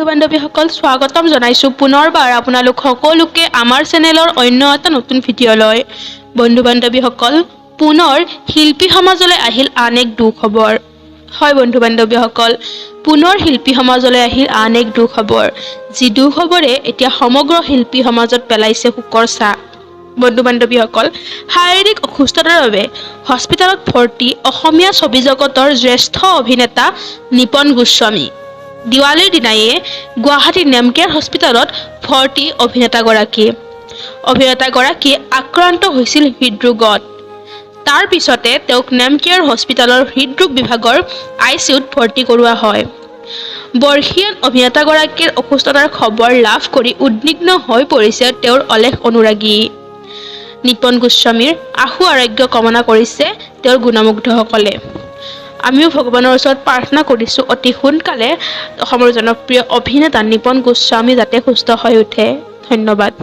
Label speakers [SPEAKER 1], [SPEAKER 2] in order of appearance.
[SPEAKER 1] বন্ধু-বান্ধৱীসকল, স্বাগতম জনাইছোঁ পুনৰবাৰ আপোনালোক সকলোকে আমাৰ চেনেলৰ অন্য এটা নতুন ভিডিঅ'লৈ। বন্ধু-বান্ধৱীসকল, পুনৰ শিল্পী সমাজলৈ আহিল আন এক দুখবৰ। হয় বন্ধু-বান্ধৱীসকল, পুনৰ শিল্পী সমাজলৈ আহিল আন এক দুখবৰ, যি দুখবৰে এতিয়া সমগ্ৰ শিল্পী সমাজত পেলাইছে শোকৰ ছাঁ। বন্ধু-বান্ধৱীসকল, শাৰীৰিক অসুস্থতাৰ বাবে হস্পিতালত ভৰ্তি অসমীয়া ছবি জগতৰ জ্যেষ্ঠ অভিনেতা নিপন গোস্বামী। দিৱালীৰ দিনায়ে গুৱাহাটীৰ নেমকেয়াৰ হস্পিতালত ভৰ্তি অভিনেতাগৰাকী। অভিনেতাগৰাকী আক্ৰান্ত হৈছিল হৃদৰোগত। তাৰ পিছতে তেওঁক নেমকেয়াৰ হস্পিতালৰ হৃদৰোগ বিভাগৰ আইচিইউত ভৰ্তি কৰোৱা হয়। বৰ্ষীয়ান অভিনেতাগৰাকীৰ অসুস্থতাৰ খবৰ লাভ কৰি উদ্বিগ্ন হৈ পৰিছে তেওঁৰ অলেখ অনুৰাগী। নিপন গোস্বামীৰ আশু আৰোগ্য কামনা কৰিছে তেওঁৰ গুণমুগ্ধসকলে। আমিও ভগৱানৰ ওচৰত প্ৰাৰ্থনা কৰিছোঁ, অতি সোনকালে অসমৰ জনপ্ৰিয় অভিনেতা নিপন গোস্বামী যাতে সুস্থ হৈ উঠে। ধন্যবাদ।